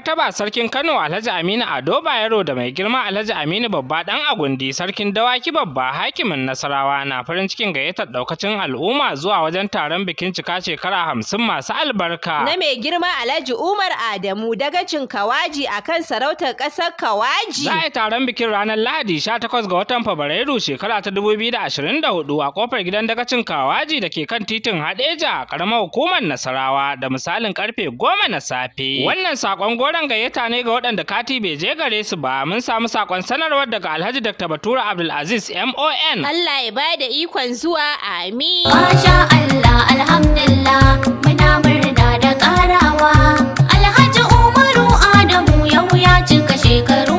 Martaba Sarkin Kano Alhaji Aminu Ado Bayero da mai girma Alhaji Aminu Babba Dan Agundi, Sarkin Dawaki Babba, Hakimin Nasarawa, na farin cikin gayyatar daukacin al'umma zuwa wajen taron bikin cika shekara 50 masu albarka na mai girma Alhaji Umar Adamu, dagacin Kawaji, akan sarautar ƙasar Kawaji. Za a yi taron bikin ranar Lahadi 18 ga watan Fabrairu shekara ta 2024 a kofar gidan dagacin Kawaji da ke kan titin Hadeja, karamar hukumar Nasarawa, da misalin karfe 10 na safe. Wannan sakon goron gayyata ne ga waɗanda kati bai je gare su ba. Mun samu sakon sanarwar daga Alhaji Dr. Bature Abdulaziz MON. Allah ya bada ikon zuwa, amin. Masha Allah, alhamdulillah, muna murna da karawa. Alhaji Umaru Adamu yau ya cika shekaru.